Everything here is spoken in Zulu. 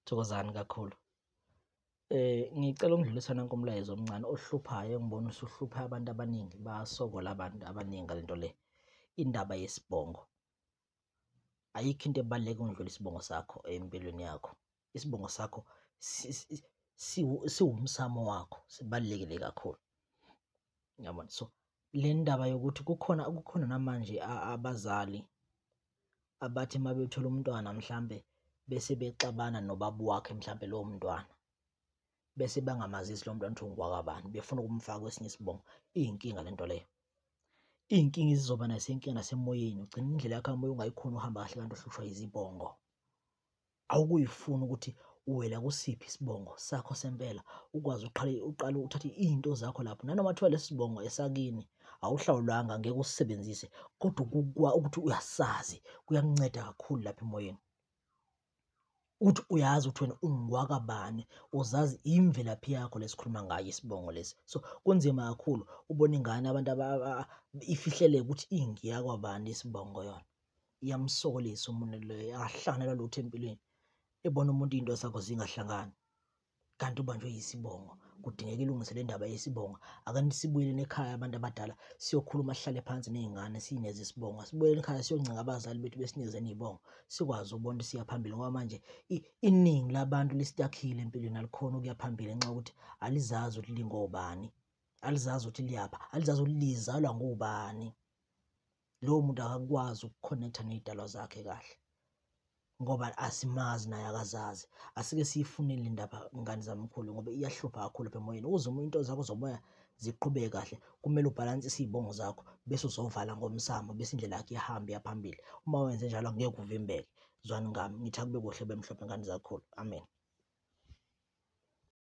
Thokozani kakhulu. Ngicela ukudlulisa nanku umlayezo omncane ohluphayo engibona usuhlupha abantu abaningi, bayasokola abantu abaningi ngale nto le, indaba yesibongo. Ayikho into ebaluleke ukundlula isibongo sakho empilweni yakho. Isibongo sakho siwumsamo wakho, sibalulekile kakhulu. Uyabona? So le ndaba yokuthi kukhona namanje abazali abathi uma bethola umntwana mhlampe bese bexabana nobaba wakhe mhlampe lowo mntwana, bese bangamazisi lowo mntwana ukuthi ungowakabani, befuna ukumfaka kwesinye isibongo. Iyinkinga le nto leyo. Iy'nkinga ezizoba naso inkinga nasemoyeni, ugcina indlela yakho yomoya ungayikhoni uhamba kahle kanti uhlushwa izibongo. Awukuyifuna ukuthi uwela kusiphi isibongo sakho sempela, ukwazi uqale uqale uthathe iy'nto zakho lapho. Nanoma kuthiwa lesi sibongo esakini awuhlawulwanga, ngeke usisebenzise, kodwa ukuthi uyasazi kuyakunceda kakhulu lapha emoyeni. Ukuthi uyazi ukuthi wena ungwakabani, uzazi imvelaphi yakho lesikhuluma ngayo isibongo lesi. So kunzima kakhulu ubona ingane abantu ifihleleke ukuthi ingiyakwabani isibongo yona. Iyamsokolisa umuntu loyo, akahlanganelwa lutho empilweni. Ebona umuntu iy'nto zakho zingahlangani kanti ubanjwe yisibongo. Kudingeka ilungise le ndaba yesibongo. Ake sibuyeleni ekhaya abantu abadala siyokhuluma, sihlale phansi ney'ngane siyinikeze isibongo. Sibuyeleni ekhaya siyoncenga abazali bethu besinikeze ney'bongo, sikwazi ukubona ukuthi siya phambili ngoba manje iningi labantu lisitakhile empilweni, alikhoni ukuya phambili ngenxa yokuthi alizazi ukuthi lingobani, alizazi ukuthi liyaphi, alizazi ukuthi lizalwa ngobani. Lowo muntu akakwazi ukukhonektha ney'dalwa zakhe kahle ngoba asimazi naye akazazi. Asike siyifunele le ndaba ngane zamkhulu ngoba iyahlupha kakhulu lapha emoyeni. Ukuze into zakho zomoya ziqhubeke kahle kumele ubhalansise iy'bongo zakho bese uzovala ngomsamo, bese indlela yakho iyahamba iya phambili. Uma wenze njalo angeke uvimbeke. Zwani ngami, ngithi akube kuhle kube mhlophe ngane zakhulu. Amen.